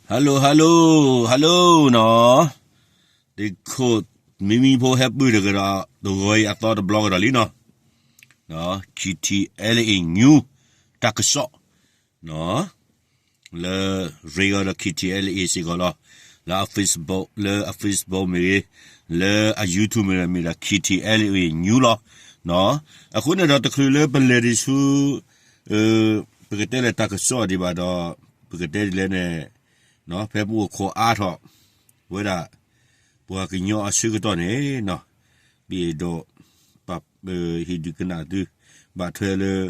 Hello hello hello နီၤ, သုးခိၣ်မံမံဖိဟဲပုၢ်တကဒီး တဂီၤအံၤအသီတဘျီကဒီးလံနီၤ, KTLA News တၢ်ကစီၣ်နီၤ, လၢ ရ့အီၤဒီး KTLA စ့ၢ်ကီးလီၤ, လၢအ Facebook လၢအ Facebook မ့ၢ်ဂ့ၤ, လၢအ YouTube မ့ၢ်ဂ့ၤ မ့ၢ်ဒၣ် KTLA News လီၤနီၤ. အဃိန့ၣ်ဒီးတချုးလၢပလဲၤဒံးဆူ ပကတဲလၢတၢ်ကစီၣ်ဒံးဘၣ်ဒီး ပကတဲဒ်လဲၣ်န့ၣ် ဖဲပအိၣ်ခိးအါထီၣ်ဝဲဒၣ် ပှၤကညီအဆၢကတီၢ်န့ၣ်နီၤ, ပအဲၣ်ဒိး ပ ဟ့ၣ်ဒုးကနၣ်သု ဘၣ်ထွဲလၢ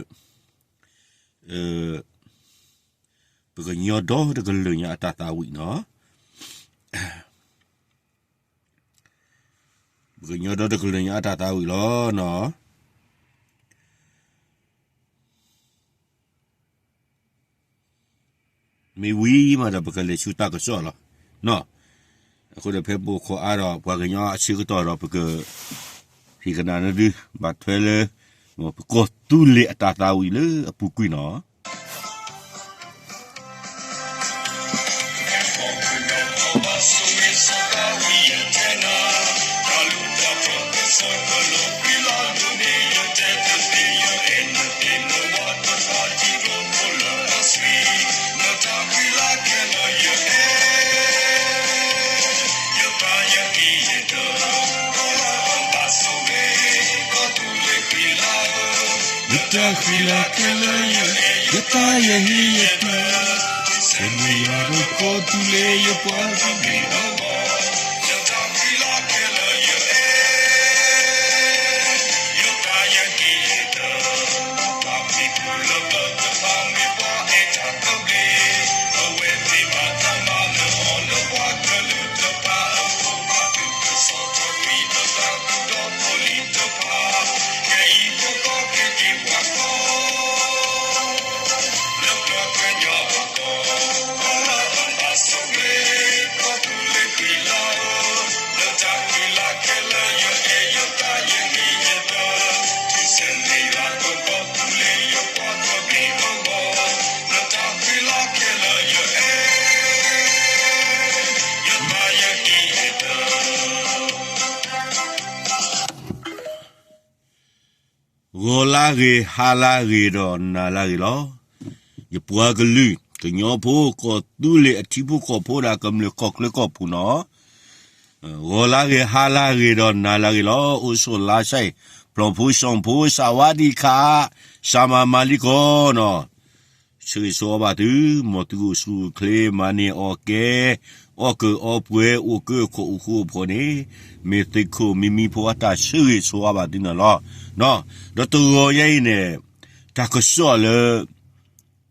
ပကညီဒီတကလုာ်ညါအတၢ်သးဝံၣ်နီၤ, ပကညီဒီတကလုာ်ညါအတၢ်သးဝံၣ်လီၤနီၤ. မ့ၢ်ဝံၤမးဒီးပကလဲၤဆူတၢ်ကစီၣ်လီၤနီၤ. အဃိဒီးဖဲပအိၣ်ခိးအါဒီး ပှၤကညီအဆၢကတီၢ်ဒီး ပက ဟ့ၣ်ကနၣ်န့ၢ်သု ဘၣ်ထွဲလၢ ပကီၢ်သူလ့ၤအတၢ်သးဝံၣ်လၢအပူၤကွံာ်နီၤ. နတၢ်ဃံလၤခဲလၢာ်ယအဲၣ်, ယသးယဟ့ယတၢ်, ဆဲးမုၢ်ယၤဒီးကီၢ်သူလ့ၤယပှၤ, ဂီၤလၢဂ့ၤ ဟါလၢဂ့ၤဒီးနၤလၢဂ့ၤလီၤ. ယပှၤကလုာ် ကညီဖိ ကီၢ်သူလ့ၤအထံဖိကီၢ်ဖိဒီးကမျၢၢ်ကီၢ်ချၢကီၢ်ပူၤနီၤ, ဂီၤလၢဂ့ၤ ဟါလၢဂ့ၤဒီးနၤလၢဂ့ၤလီၤ. အိၣ်ဆိးလါဆဲး ဖျီၣ်ဖိစီၣ်ဖိ စးဝါဒံးခး စၢ်မၤမၤလံကီးနီၤ, ဆၢဂ့ၤဆၢဝါဘၣ်သု, မ်သုကအိၣ်ဆူၣ်အိၣ်ချ့ မၤန့ၢ်အီၣ်ကဲ အီၣ်ကၢအီပှဲၤ အိၣ်ကၢခိၣ်အိၣ်ဃူအိၣ်ဖိးန့ၣ်, မ့ၢ်သုးခိၣ်မံမံဖိအတၢ်ဆၢဂ့ၤဆၢဝါဘၣ်သုန့ၣ်လီၤ. ဒီးတဂီၤညါအံၤန့ၣ် တၢ်ကစီၣ်လၢ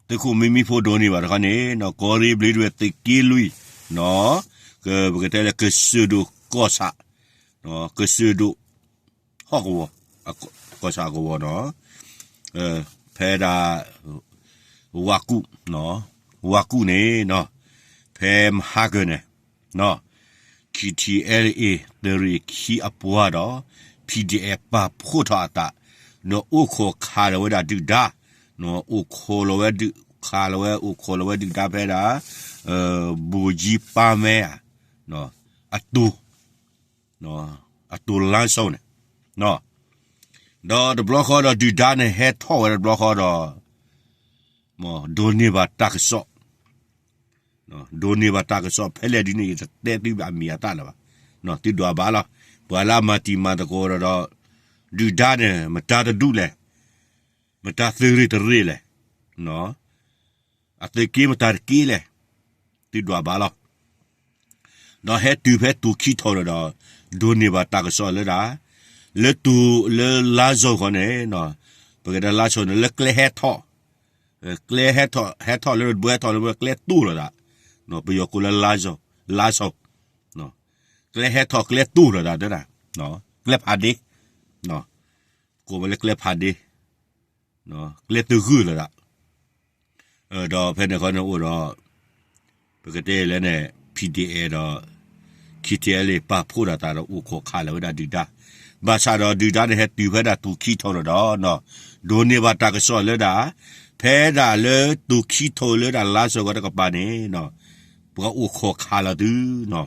သုးခိၣ်မံမံဖိဒိးန့ၢ်ဘၣ်တခီန့ၣ် ကီၢ်ရ့ၣ်ဘျ့းဒဝဲၢ်သုးက့လွံၢ်နီၤ, ပကတဲလၢကစၢၢ်ဒိၣ်ကီၢ်ဆၣ်, ကစၢၢ်ဒိၣ် ဟီၣ်ကဝီၤ, ကီၢ်ဆၣ်ကဝီၤနီၤ, ဖဲဒၣ် ဝါကူၣ်, ဝါကူၣ်န့ၣ်နီၤ, ဖဲမဟါကၢန့ၣ် KTLA သုးရ့ၣ်ခံအပှၤဒီး PDF ပာ်ဖှိၣ်ထီၣ်အသး, ဒီးအိၣ်ခိးခးလီၤဝဲဒၣ်ဒုၣ်ဒါ, အိၣ်ခိးလီၤဝဲဒုၣ်, ခးလီၤဝဲ အိၣ်ခိးလီၤဝဲဒုၣ်ဒါဖဲဒၣ် ဘိၣ်ကၠံပၢ်မဲ အတိၤ အတိၤလါစီၤန့ၣ်, ဒီးတဘျီဃီဒီးဒုၣ်ဒါန့ၣ်ဟဲထီၣ်ဝဲတဘျီဃီဒီး ဒိးန့ၢ်ဘၣ်တၢ်ကစီၣ်, ဒိးန့ၢ်ဘၣ်တၢ်ကစီၣ်ဖဲလဲၣ်ဒ်န့ၣ် ယတတဲသုအမံၤအသၣ်လၢၤဘၣ်, သုဒွးဘၣ်လီၤ. ပှၤလၢအမၤတံၤမၤသကိးဒီး ဒုၣ်ဒါန့ၣ် မတၤတဒူၣ်လဲၣ်, မတၤသုးရ့ၣ်တရ့ၣ်လဲၣ်, အသုးက့မတၤတက့လဲၣ်, သုဒွးဘၣ်လီၤ. ဒီးဟဲတုၤဖဲတိၤခံထီၣ်လၢၤဒီး ဒိးန့ၢ်ဘၣ်တၢ်ကစီၣ်လၢဒၣ် လၢတိၤလၢလါစီၤဃီန့ၣ်, ပကတဲလါစီၤန့ၣ် လၢကျဲဟဲထီၣ်, ကျဲဟဲထီၣ် ဟဲထီၣ်လၢဒွဲထီၣ်လၢကျဲတိၢ်လီၤသး, ပယီၤကိးလၢလါစီၤ, လါစီၤ, ကျဲဟဲထီၣ်ကျဲတိၢ်လီၤသးတဲဒၣ်, ကျဲဖးဒ့, ကိးဝဲလၢကျဲဖးဒ့, ကျဲတဂၢၢ်လီၤသး ဒီးဖဲန့ၣ်ခီန့ၣ်အိၣ်ဒီး ပကတဲလဲၣ်န့ၣ် PDF ဒီး KTLA ပာ်ဖှိၣ်ဒၣ်သးဒီးအိၣ်ခိးခးလီၤဝဲဒၣ်ဒုၣ်ဒါ, ဘၣ်ဆၣ်ဒီးဒုၣ်ဒါန့ၣ်ဟဲတုၤဖဲဒၣ်တိၤခံထီၣ်လၢၤဒီး ဒိးန့ၢ်ဘၣ်တၢ်ကစီၣ်လၢဒၣ် ဖဲဒၣ်လၢတိၤခံထီၣ်လၢဒၣ်လါစီၤဂီၤတကပၤန့ၣ်, ပှၤအိၣ်ခိးခးလီၤသုနီ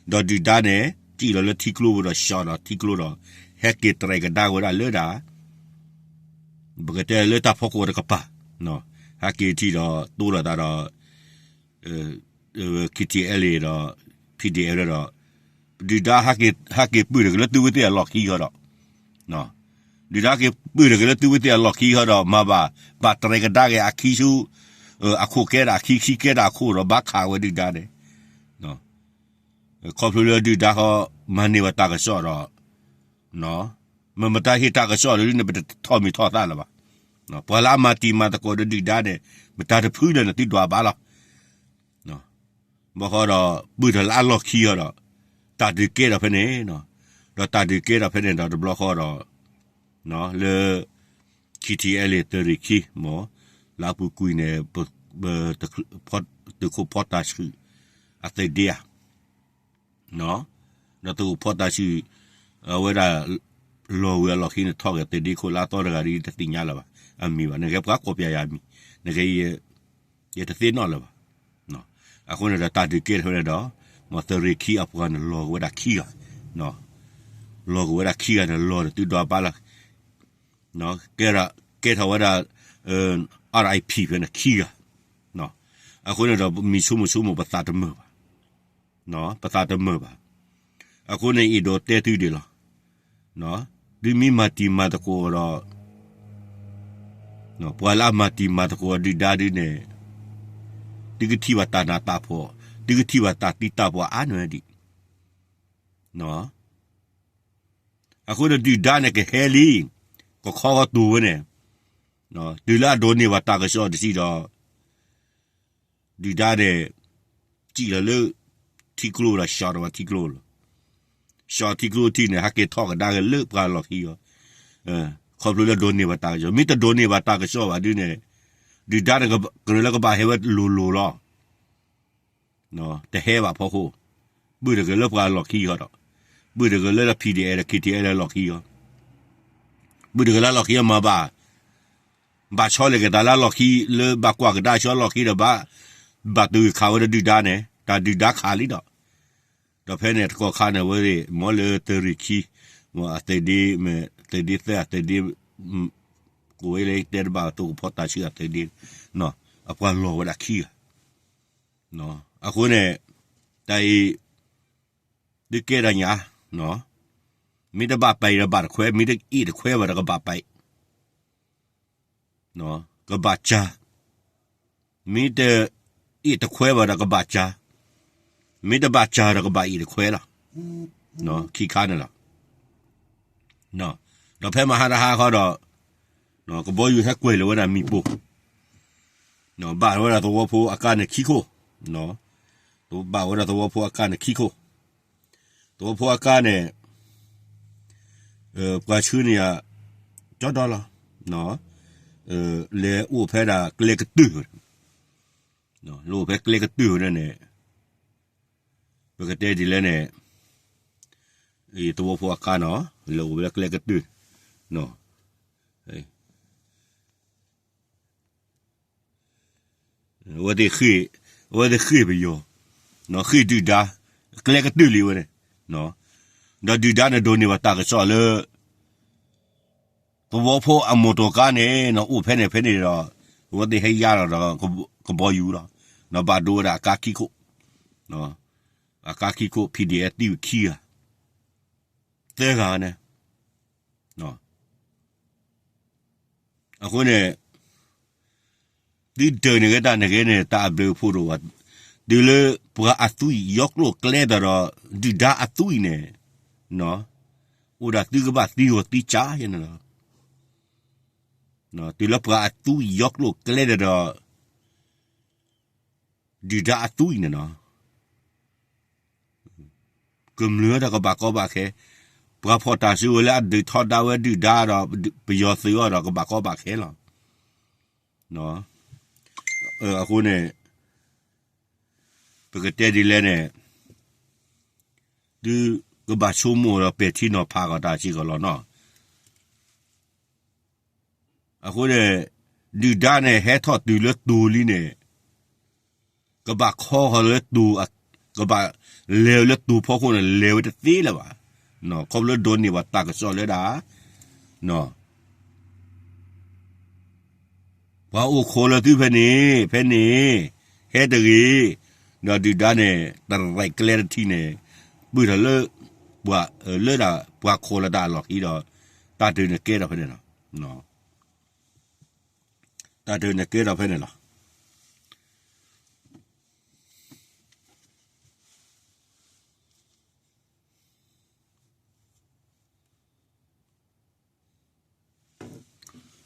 ၤ, ဒီးဒုၣ်ဒါန့ၣ် စံၣ်လီၤလၢထံကျိပူၤဒီး ရှီၣ်ဒီးထံကျိဒီး ဟဲက့ၤတြဲၤကဒါဝဲဒၣ်လၢဒၣ် ပကတဲလၢတၢ်ဖီခိၣ်တကပၤ, ဟဲက့ၤထံၣ်ဒီး တိလိာ်သးဒီး KTLA ဒီး PDF ဒီး ဒုၣ်ဒါဟဲက့ၤ ဟဲက့ၤပုၢ်တက့ၤလၢသုဝဲသ့ၣ်အလီၢ်ခံဃီဒီး ဒုၣ်ဒါဟဲက့ၤပုၢ်တက့ၤလၢသုဝဲသ့ၣ်အလီၢ်ခံဃီဒီး မၤဘၣ် ဘၣ်တြဲၤကဒါက့ၤအခံဆူ အခိၣ်ကဲဒၣ်အခံ ခံကဲဒၣ်အခိၣ်ဒီး ဘၣ်ခးဝဲဒုၣ်ဒါန့ၣ် ခီဖျိလၢဒုၣ်ဒါဃီ မၤန့ၢ်ဝဲတၢ်ကစီၣ်ဒီး မ့ၢ်မတၤဟ့ၣ်တၢ်ကစီၣ်ဒီးန့ၣ် ပတထီၣ်မံၤထီၣ်သၣ်လၢၤဘၣ်. ပှၤလၢအမၤတံၤမၤသကိးဒီးဒုၣ်ဒါန့ၣ် မတၤတဖုလၢာ်န့ၣ် သုဒွးဘၣ်လီၤ. ဘၣ်ဃီဒီး ပုၢ်တလၢအလီၢ်ခံဃီဒီး တၢ်ဒုးကဲထီၣ်ဖဲန့ၣ်, ဒီးတၢ်ဒုးကဲထီၣ်ဖဲန့ၣ်ဒီးတဘျီဃီဒီး လၢ KTLA သုးရ့ၣ်ခံ မ့ၢ် လၢအပူၤကွံာ်န့ၣ် သုးခိၣ်ဖီတၢ်ဆှုၣ် အသုးဒ့ဧါ, ဒီးသုးခိၣ်ဖီတၢ်ဆှုၣ် အဝဲဒၣ် လီၤဝဲအလီၢ်ခံန့ၣ် ထီၣ်က့ၤသုးဒ့ခိၣ်လၢအသီတဂၤဒီး ယတသ့ၣ်ညါလၢၤဘၣ်, အမံၤဘၣ်, နကဲပှၤကိးပျဲယၤအမံၤ, နကဲ ယတသ့ၣ်နီၣ်လၢၤဘၣ်. အဃိန့ၣ်ဒီးတၢ်ဒုးကဲထီၣ်ဖဲန့ၣ်ဒီး မ့ၢ်သုးရ့ၣ်ခံအပှၤန့ၣ် လီၤက့ၤဝဲဒၣ်ခံဂၤ, လီၤက့ၤဝဲဒၣ်ခံဂၤန့ၣ် လီၤန့ၣ် သုဒွးဘၣ်လၢ ကဲထီၣ်ဝဲဒၣ် RIP ဖဲန့ၣ်ခံဂၤ, အဃိန့ၣ်ဒီး မံၤဆိကမိၣ်ဆိကမိၣ် ပသးတမုာ်ဘၣ်, ပသးတမုာ်ဘၣ်. အဃိန့ၣ် အဲၣ်ဒိးတဲသုဒံးလီၤ. သုမ့ၢ်မၤတံၤမၤသကိးဒီး ပှၤလၢအမၤတံၤမၤသကိးဒုၣ်ဒါဒုန့ၣ် သုကထံၣ်ဘၣ်တၢ်နးတၢ်ဖှီၣ်, သုကထံၣ်ဘၣ်တၢ်သံတၢ်ပှၢ်အါန့ၢ်ဒံး. အဃိန့ၣ်ဒုၣ်ဒါန့ၣ်ကဟဲလံ, ကခီဂီၤတူာ်ဝဲန့ၣ်, တုၤလၢအဒိးန့ၢ်ဘၣ်တၢ်ကစီၣ်တထံၣ်ဒီး ဒုၣ်ဒါန့ၣ် စံၣ်လီၤလၢ ထံကျိဒီး ရှီၣ်ဒီးဝဲထံကျိလီၤ. ရှီၣ်ထံကျိထံၣ်န့ၣ် ဟဲက့ၤထီၣ်ကဒါက့ၤလၢပှၤလီၢ်ခံအီၤ, ခီဖျိလၢဒိးန့ၢ်ဘၣ်တၢ်ကစီၣ်, မ့ၢ်တဒိးန့ၢ်ဘၣ်တၢ်ကစီၣ်ဘၣ်ဒုန့ၣ်, ဒုၣ်ဒါန့ၣ် ကရၢလၢကဘၣ်ဟဲဝဲလိၤလိၤလီၤ. တဟဲဘၣ်ဖီခိၣ်, ပုၢ်တက့ၤလၢပှၤလီၢ်ခံဃီဒီး, ပုၢ်တက့ၤလၢ PDF ဒီး KTLA လၢလီၢ်ခံဃီ, ပုၢ်တက့ၤလၢလီၢ်ခံအီၤမၤဘၣ်, ဘၣ်ဆီလီၤက့ၤသးလၢလီၢ်ခံ လၢဘၣ်ကွၢ်ကဒါဆူလီၢ်ခံဒီးဘၣ်, ဘၣ်တုၤခးဝဲဒီးဒုၣ်ဒါန့ၣ် တၢ်ဒုၣ်ဒါခးလံဒီး, ဒီးဖဲန့ၣ်တကီၢ်ခါန့ၣ်ဝဲ, မ့ၢ်လၢသုးရ့ၣ်ခံ, မ့ၢ်အသုးဒ့, မ့ၢ်သုးဒ့သၢ အသုးဒ့, ကိးဝဲလၢတဲတဘၣ်သုးခိၣ်ဖီတၢ်ဆှုၣ်အသုးဒ့, အပှၤလီၤဝဲဒၣ်ခံဂၤ, အဃိန့ၣ်, တၢ်အံၤ, သုကဲထီၣ်ညါ, မ့ၢ်တဘၣ်ပဲာ်ဒီးဘၣ်တခွဲ, မ့ၢ်တအ့ၣ်တခွဲဘၣ်ဒီးကဘၣ်ပဲာ်, ကဘၣ်စၢ်, မ့ၢ်တအ့ၣ်တခွဲဘၣ်ဒီးကဘၣ်စၢ်, မ့ၢ်တဘၣ်စၢ်ဒီးကဘၣ်အ့ၣ်တခွဲလီၤ. ခံခါန့ၣ်လီၤ. ဒီးဖဲမဟါတဟါဃီဒီး, ကဘီယူၤဟဲကွံာ်လီၤဝဲဒၣ်မ့ၣ်ပိၢ်, ဘၣ်ဝဲဒၣ်သဝီဖိအကါန့ၣ်ခံခိၣ်, ဘၣ်ဝဲဒၣ်သဝီဖိအကါန့ၣ်ခံခိၣ်, သဝီဖိအကါန့ၣ် ပှၤဆှၢန့ၢ်ယၤ ကၠီဒီလီၤ, လဲၤအိၣ်ဖဲဒၣ်ကျဲကတၢၢ်, လဲၤအိၣ်ဖဲကျဲကတၢၢ်န့ၣ်, ပကတဲဒ်လဲၣ်န့ၣ်, သဝီဖိအကါန့ၣ် လဲၤအိၣ်ဖဲကျဲကတၢၢ်, အဝဲသ့ၣ်ဃ့ၢ်, အဝဲသ့ၣ်ဃ့ၢ်ပယီၤ, ဃ့ၢ်ဒုၣ်ဒါ, ကျဲကတၢၢ်လံဝဲန့ၣ်, ဒီးဒုၣ်ဒါန့ၣ်ဒိးန့ၢ်ဘၣ်တၢ်ကစီၣ်လၢ သဝီဖိအမိၢ်တီၤကါန့ၣ် အိၣ်ဖဲန့ၣ်ဖဲန့ၣ်ဒီး, အဝဲသ့ၣ်ဟဲယါလီၤဒီး ကဘီယူၤလီၤ, ဘၣ်ဒိဝဲဒၣ်အကါခံခိၣ်, အကါခံခိၣ် PDF သံဝဲခံဂၤ, သၢဂၤန့ၣ် အဃိန့ၣ်, သုဒၢးန့ၣ်ဂ့ၤတၢ်န့ၣ်ဂ့ၤန့ၣ် တၢ်အဘျုးအဖှိၣ်တအိၣ်ဘၣ်, တုၤလၢပှၤအသွံၣ်ယီကျိၣ်ကျဲသးဒီး ဒုၣ်ဒါအသွံၣ်န့ၣ်, အိၣ်ဒၣ်သုကဘၣ်သံဂီၤသံကၢ်ယဲန့ၣ်လီၤ. တုၤလၢပှၤအသွံၣ်ယီကျိၣ်ကျဲသးဒီး ဒုၣ်ဒါအသွံၣ်န့ၣ်လီၤ. ကမျၢၢ်ဒီးကဘၣ်ကီဘၣ်ခဲ, ပှၤဖီၣ်တၢ်စုကဝဲၤလၢအဒုးထီဒါဝဲဒုၣ်ဒါဒီး ပယီၤသုးအီၤဒီးကဘၣ်ကီဘၣ်ခဲလီၤ. အဃိန့ၣ်, ပကတဲဒ်လဲၣ်န့ၣ်, သုကဘၣ်ဆိကမိၣ်ဒီးပဲာ်ထံနီၤဖးကီးတၢ်စ့ၢ်ကီးလီၤနီၤ. အဃိန့ၣ်, ဒုၣ်ဒါန့ၣ်ဟဲထီၣ်တုၤလၢတိၤလံန့ၣ်, ကဘၣ်ခီဃီၤလၢတိၤ, ကဘၣ်လဲၤဝဲလၢတိၤဖီခိၣ်န့ၣ် လဲၤဝဲတသ့လၢၤဘၣ်. ခီဖျိဒိးန့ၢ်ဘၣ်တၢ်ကစီၣ်လၢဒၣ် ပှၤအိၣ်ခိးလၢသုဖဲန့ၣ် ဖဲန့ၣ် ဟဲတဂ့ၤ, ဒီးဒုၣ်ဒါန့ၣ် တရဲၣ်ကျဲတထံၣ်န့ၣ် ပုၢ်ထီၣ်လၢ ပှၤလၢဒၣ်ပှၤခိးလၢတၢ်အလီၢ်ခံဒီး တၢ်တၢ်န့ၣ်ကဲထီၣ်ဖဲန့ၣ်လီၤ. တၢ်တၢ်န့ၣ်ကဲထီၣ်ဖဲန့ၣ်လီၤ.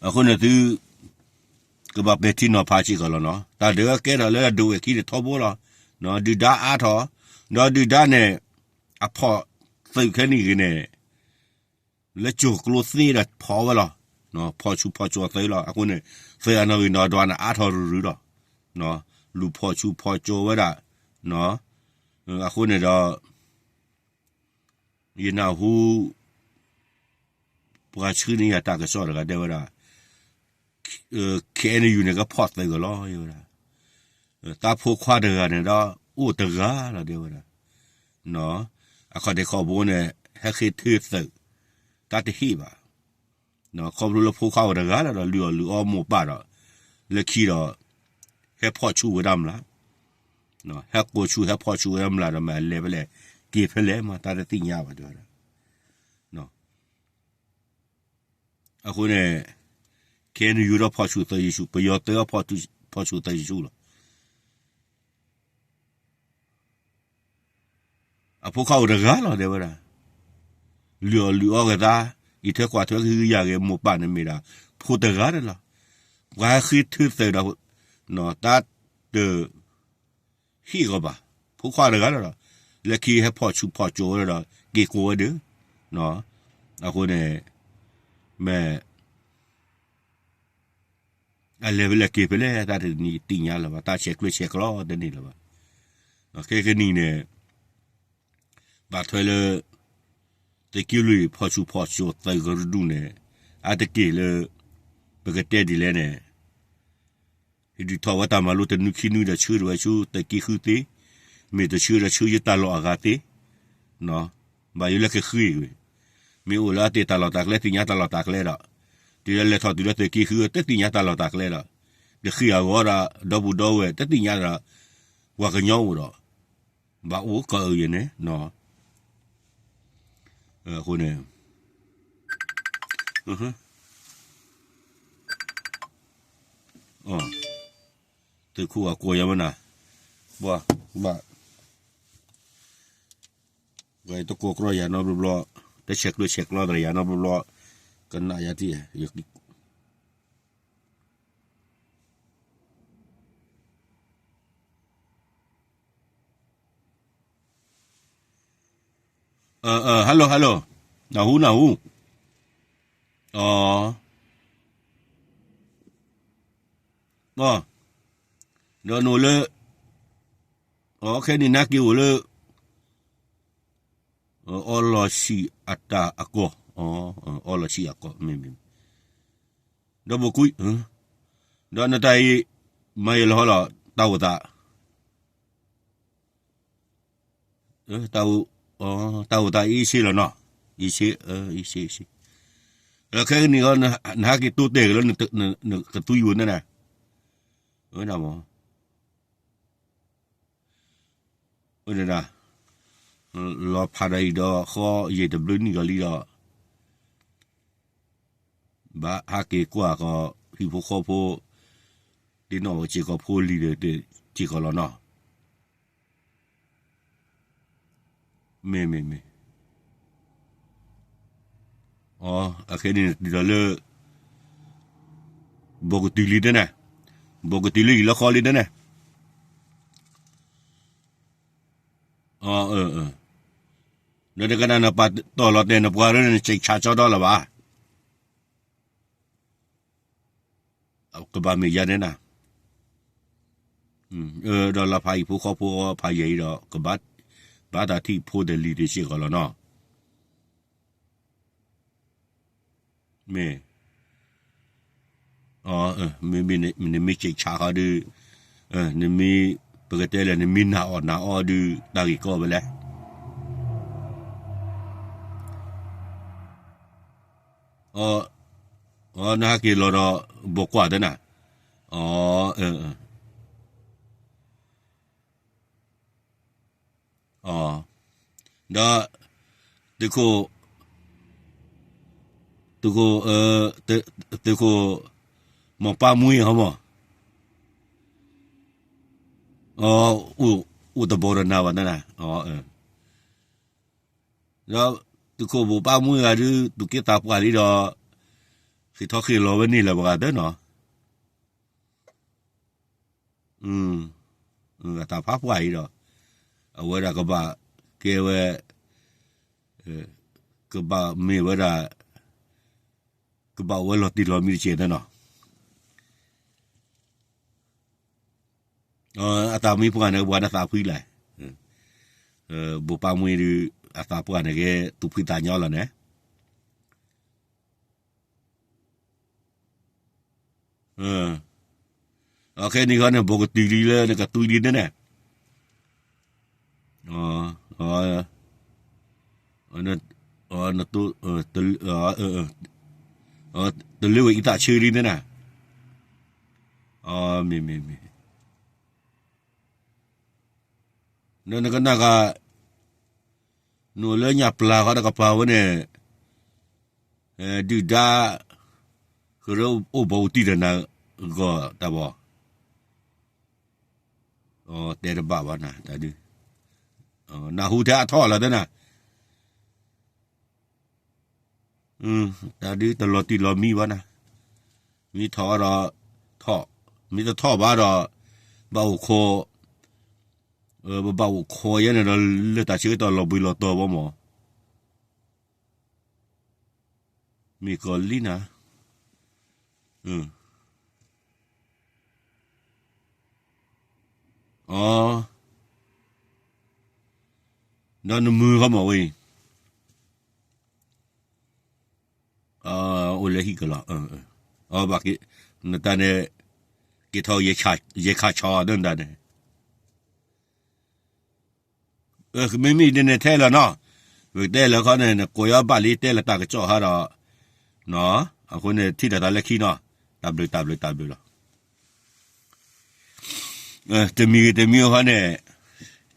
အဃိန့ၣ်သု ကဘၣ်ပဲာ်ထံနီၤဖးစ့ၢ်ကီးလီၤနီၤ. တၢ်ဒုးကဲထီၣ်လၢဒဝဲၢ်ခံန့ၣ်ထီဘိလီၤ. ဒုၣ်ဒါအါထီၣ်, ဒီးဒုၣ်ဒါန့ၣ် အဖီၣ်သုးခဲနံၣ်ဂ့ၤန့ၣ် လၢကၠိၤကျိသ့ဒီးဖီၣ်ဝဲလီၤ. ဖီၣ်ဆူၣ်ဖီၣ်ကၠိၤသုးလီၤ. အဃိန့ၣ် သုးအနီၣ်ဂံၢ်နီၣ်ဒွးန့ၣ် အါထီၣ်ရုရုလီၤ. လူၤဖီၣ်ဆူၣ်ဖီၣ်ကၠိၤဝဲဒၣ်. အဃိန့ၣ်ဒီး ယနၢ်ဟူ ပှၤဆှၢန့ၢ်ယၤတၢ်ကစီၣ်တဂၤတဲဝဲဒၣ် ခဲအံၤန့ၣ် ယူၤန့ၣ်ကဖီၣ်သုးကလီၤ တဲဝဲဒၣ်. တၢ်ဖိခွါတဂၤန့ၣ်ဒီး အိၣ်တဂၤလီၤ တဲဝဲဒၣ်. အခီၣ်ထံးခီၣ်ဘိန့ၣ် ဟဲဃ့ထုသုး တၢ်တဟ့ၣ်ဘၣ်. ခီဖျိလၢဖိခွါအိၣ်တဂၤလီၤဒီး လုၢ်အီၣ်လုၢ်အီမိၢ်ပၢ်ဒီး လၢခံဒီး ဟဲဖီၣ်ဆူၣ်ဝဲဒၣ်မျး ဟဲကိးဆူၣ်ဟဲဖီၣ်ဆူၣ်ဝဲဒၣ်မျးဒီး မ့ၢ်အလဲၤဖဲလဲၣ် က့ၤဖဲလဲၣ်မး တၢ်တသ့ၣ်ညါဘၣ် တဲဝဲဒၣ်. အဃိန့ၣ် ခဲအံၤန့ၣ် ယူၤဒီးဖီၣ်ဆူၣ်သုးယ့ၣ်ၡူး, ပယီၤသုးဖီၣ်ဆူၣ်သုးယ့ၣ်ၡူးလီၤ. အဖိခွါအိၣ်တဂၤလီၤ တဲဝဲဒၣ်. လုၢ်အီၣ်လုၢ်အီက့ၤသး, အံးထွဲကွၢ်ထွဲကဟုကယာ်က့ၤမိၢ်ပၢ်န့ၣ်မ့ၢ်ဒၣ် ဖိတဂၤန့ၣ်လီၤ. ပှၤဃ့ထုသုးဒီး တၢ်တ ဟ့ၣ်ဂီၤဘၣ် ဖိခွါတဂၤလီၤဒီး လၢခံဟဲဖီၣ်ဆူၣ်ဖီၣ်ကၠိၤဝဲဒီး က့ၤကိးဝဲဒီး အဃိန့ၣ် မ့ၢ် အလဲၤဖဲလဲၣ်က့ၤဖဲလဲၣ် တၢ်တနံၤသ့ၣ်ညါလၢၤဘၣ်, တၢ်ဆဲးကျၢဆဲးကျိးတန့ၢ်လၢၤဘၣ်. ခဲကနံၣ်န့ၣ် ဘၣ်ထွဲလၢ သုးက့လွံၢ်ဖီၣ်ဆူၣ်ဖီၣ်ကၠိၤသုးကရူၢ်ဒူၣ်န့ၣ် အါတက့ၢ်လၢ ပကတဲဒ်လဲၣ်န့ၣ် ဟံးဒုးထီၣ်ဝဲတၢ်မၤလိတနွံခံနွံဒီးဆှၢဒၣ်ဝဲဆူသုးက့ဃုသ့, မ့ၢ်တဆှၢဒီးဆှၢယတၢ်လီၢ်အဂၤသ့, ဘၣ်ယိၣ်လၢကဃ့ဝဲ, မ့ၢ်အိၣ်လၢအတ့ၢ်တၢ်လီၢ်တၢ်ကျဲ သ့ၣ်ညါတၢ်လီၢ်တၢ်ကျဲဒီး တုၤလၢလဲၤထီၣ်တုၤလၢသုးက့ဃု တသ့ၣ်ညါတၢ်လီၢ်တၢ်ကျဲဒီး ကဃ့အဂီၢ်ဒီး ဒီပုၢ်ဒီဝဲၢ် တသ့ၣ်ညါဒီး ပှၤကညီအိၣ်ဒီး ဘၣ်အိၣ်ကီးအၢယဲန့ၣ် အဃိန့ၣ် သုးခိၣ်အကိးယၤမနၤ, ဘၣ်, ဘၣ်, တကိးကြီယၤနီတဘျီဘျီ, တဆဲးကျၢဆဲးကျိးတရၢ်ယၤနီတဘျီဘျီ, ကနၣ်ယၤတံၢ်, hello hello, နၢ်ဟူနၢ်ဟူ, အ, ဒီးနအိၣ်လၢ, အခဲန့ၣ်နက့ၤအိၣ်လၢ အီလီၤဆံးအတၢ်အကီၢ်, အီလီၤဆံးအကီၢ်, မ့ၢ်မ့ၢ်, ဒီးဘိၣ်ကွံ, ဒီးနတၢ်အံၤ, မၤယဲၢ်လီၤဟီလီၤ, တၢ်အိၣ်သး, တၢ်အိၣ်, တၢ်အိၣ်သးအ့ၣ်ဆ့လီၤနီၤ, အ့ၣ်ဆ့, အ့ၣ်ဆ့, ခဲကနံၣ်အံၤ နဟဲက့ၤတိတဲာ်က့ၤလၢ နကသူယိၤန့ၣ်န့ၣ်, ဝဲဒၣ်မ့ၢ် ဝဲဒၣ်, လီၤဖးဒီးအံၤဒီးဃီယံာ်တဘျုးနံၣ်ကီးလံဒီး, ဘၣ်ဟးက့ၤကွၢ်ကီး ဟံၣ်ဖိဃီဖိ, တ့ၢ်နီၣ်ဝဲစ့ၢ်ကီးဖိလံၤဒီး စ့ၢ်ကီးလီၤနီၤ. မ့ၢ်မ့ၢ်မ့ၢ်, အခဲန့ၣ်တုၤဒီးလၢ ဘိၣ်ကတုၤလံတန့ၣ်, ဘိၣ်ကတုၤလၢဟံၣ်လၢဃီလံတန့ၣ်, ဒီးတကနၣ်နပာ်တီၢ်လီၤတဲာ်နပှၤရၢန့ၣ် နစံးဆၢကၠီဒီလၢၤဘၣ်. ကဘၣ်မ့ၢ်ယၤန့ၣ်နၤ, ဒီးလီၤဖးဟံၣ်ဖိဃီဖိဖးယံာ်အံၤဒီး ကဘၣ်, ဘၣ်တၢ်ထံၣ်ဖိတလံၤတစ့ၢ်ကီးလီၤနီၤ. မ့ၢ်, မ့မ့ၢ်နမ့ၢ်စံးဆၢဃီဒီး, နမ့ၢ် ပကတဲလဲၣ် နမ့ၢ်နာ်အီၣ်နာ်အီဒုး တၢ်ဂ့ၢ်ကီဝဲလဲၣ်. အ နဟဲက့ၤလီၤဒီး ဘိးကွၢ်သနၤ, အ ဒီး သုးခိၣ် သုးခိၣ် သုးခိၣ် မီၢ်ပၢ်မှံဟီမီၢ်, အိၣ်တဘီဒီးနၤဘၣ်နၤ, ဒီးသုးခိၣ်ဘိးပၢ်မှံဂၤဒုး သူၣ်က့သးပှၢ်လံဒီး ဃ့ၢ်ထီၣ်ဃ့ၢ်လီၤဝဲန့ၣ်လၢၤဘၣ်ဂၤသၢနီၤ, အသးဖးပှၢ်အံၤဒီး အဝဲဒၣ်ကဘၣ်ကဲဝဲ ကဘၣ်မ့ၢ်ဝဲဒၣ် ကဘၣ်အိၣ်ဝဲလီၤတံၢ်လီၤမံတကဲးသနီၤ, အသးမံပှၢ်န့ၣ် ပှၤနသးဖှံလဲၣ်, ဘိးပၢ်မှံဒုး အသးပှၢ်န့ၣ်ကဲ သူၣ်ဖှံသးညီလီၤန့ၣ် အခဲနံၤဃီန့ၣ် ဘိးကတုၤလံလၢနကသွံလံန့ၣ်န့ၣ်, တလၢဝဲအံသးဆၢလံန့ၣ်န့ၣ်, မ့ၢ်မ့ၢ်မ့ၢ်, နကနၣ်ဂၤ နအိၣ်လၢညၣ်ပျၢ်ဃီတကပၤဝဲန့ၣ် ဒုၣ်ဒါ ကရၢအိၣ်ဘီအိၣ်တံၢ်ဒီးနၤဂီၢ်တၢ်ဘီ, တဲတဘၣ်ဘၣ်နၤတၢ်ဒုး, နၢ်ဟူထဲအထီၣ်လီၤသနၤ, တၢ်ဒုးတလီၤတံၢ်လီၤမံဘၣ်နၤ, မ့ၢ်ထီၣ်ဒီး ထီၣ်, မ့ၢ်တထီၣ်ဘၣ်ဒီး ဘၣ်အိၣ်ခိး, ပဘၣ်အိၣ်ခိးယဲန့ၣ်ဒီး လၢတၢ်ဆၢကတီၢ်လီၤဘှံးလီၤတီၤဘၣ်မး မ့ၢ်ကီးလံနၤ, အ ဒီးနမုာ်ဃီမးဝဲအံၤ, အိၣ်လၢဟံၣ်ကလီၤ, ဘၣ်က့ၤ, နတၢ်န့ၣ် က့ၤထီၣ်ယဲခးဆီဒၢနတၢ်န့ၣ် မ့မ့ၢ်ဒ်န့ၣ်ထဲလီၤနီၤ, ပကတဲလၢခီန့ၣ် နကိးယီၤဘၣ်လံတဲလၢတၢ်ကစီၣ်ဟးဒီး, အဃိန့ၣ်ထံၣ်ဒီးတၢ်လၢခံနီၤ, တၢ်ဘျုးတၢ်ဘျုးတၢ်ဘျုးလီၤ. တမံၤဂ့ၤတမံၤဂ့ၤခီန့ၣ်,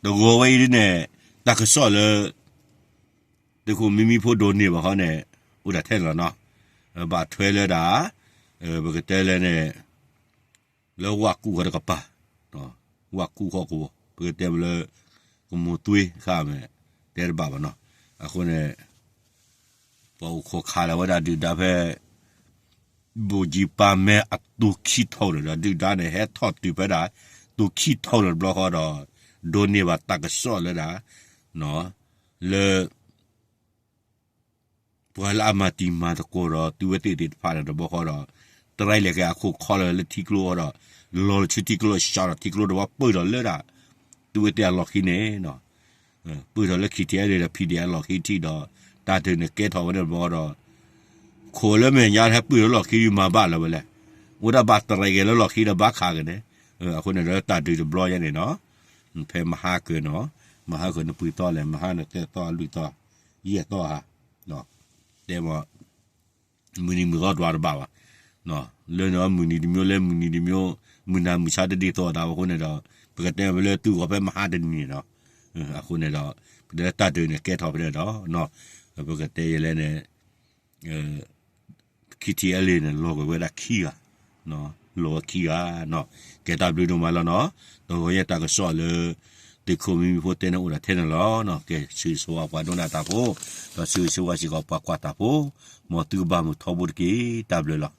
တဂီၤဝဲအံၤဒ်န့ၣ်, တၢ်ကစီၣ်လၢ သုးခိၣ်မံမံဖိဒိးန့ၢ်ဘၣ်ခီန့ၣ်, အိၣ်ဒၣ်ထဲန့ၣ်လီၤနီၤ, ဘၣ်ထွဲလၢဒၣ်, ပကတဲလၢန့ၣ် လၢဝၣ်ကူၣ်ဃီတကပၤ, ဝၣ်ကူၣ်ဃီကဝီၤ ပကတဲမ့ၢ်လၢ ကမိၢ်သွ့ဃာ်မ့ၢ် တဲတဘၣ်ဘၣ်နီၤ, အဃိန့ၣ် ပှၤအိၣ်ခိးခးလီၤဝဲဒၣ်ဒုၣ်ဒါဖဲ ဘိၣ်ကံပၤမဲအသူၣ်ခံထီၣ်ဒီး ဒုၣ်ဒါန့ၣ် ဟဲထီၣ်တုၤဖဲဒၣ် သူၣ်ခံထီၣ်ဒီးတဘျီဃီဒီး ဒိးန့ၢ်ဘၣ်တၢ်ကစီၣ်လၢဒၣ်, လၢ ပှၤလၢအမၤတံၤမၤသကိးဒီး သုဝဲသ့ၣ်သ့ၣ်တဖၣ်န့ၣ်တဘျီဃီဒီး တရၢလဲၤက့ၤအခိၣ်ခီလၢလၢထံကျိဃီဒီး လီၤလၢဆူထံကျိ စးထီၣ်ထံကျိဒီးဝဲပၢၢ်ဒီးလၢဒၣ် သုဝဲသ့ၣ်အလီၢ်ခံန့ၣ် ပၢၢ်ထီၣ်လၢ ခံထံအဲလ့ၣ် ဒီး ဖံဒံၣ် အလီၢ်ခံထံၣ်ဒီး တၢ်ဒုးန့ၣ်ကဲထီၣ်ဝဲန့ၣ်တဘျီဃီဒီး ခိၣ်လၢမဲာ်ညါဟဲပၢၢ်ထီၣ်လီၢ်ခံ မၤဘၣ်လၢၤဝဲလဲၣ်. အိၣ်ဒၣ်ဘၣ်တရံးက့ၤလၢလီၢ်ခံဒီးဘၣ်ခးက့ၤန့ၣ်, အဃိန့ၣ်ဒီးတၢ်ဒုးတဘျီယဲန့ၣ်နီၤ, ဖဲမဟါကၢၤနီၤ, မဟါကၢၤနပှဲၤသီလဲၣ်, မဟါနသၢသီလွံၢ်သီ, ယဲၢ်သီဧါ, တဲမ့ၢ် မုၢ်နံၤမုၢ်သီဒွးတဘၣ်ဘၣ်, လၢန့ၣ်မုၢ်နံၤတမျိုး လၢမုၢ်နံၤတမျိုး, မုၢ်နၤမုၢ်ဆါတဒ်သိးဒၣ်အဃိန့ၣ်ဒီး ပကတဲဝဲလၢသုဂီၢ်ဖဲမဟါတနံၤန့ၣ်နီၤ, အဃိန့ၣ်ဒီး ပတဲလၢတၢ်ဒုးန့ၣ်ကဲထီၣ်ဖဲန့ၣ်ဒီး ပကတဲယဲလဲၣ်န့ၣ် ခံထံအဲလ့ၣ်န့ၣ် လီၤကွံာ်ဝဲဒၣ်ခံဂၤ, လီၤဝဲခံဂၤနီၤ, ကဲတၢ်ဘျုးဒိၣ်မးလီၤနီၤ, တဂီၤညါတၢ်ကစီၣ်လၢ သုးခိၣ်မံမံဖိတဲန့ၣ်အိၣ်ဒၣ်ထဲန့ၣ်လီၤနီၤ, ကဲဆၢဂ့ၤဆၢဝါပှၤဒိကနၣ်တၢ်ဖိ, ဒီးဆၢဂ့ၤဆၢဝါစ့ၢ်ကီးပှၤကွၢ်တၢ်ဖိ, မ်သုကဘၣ်မုာ်ထီဘိတက့ၢ်, တၢ်ဘျုးလီၤ.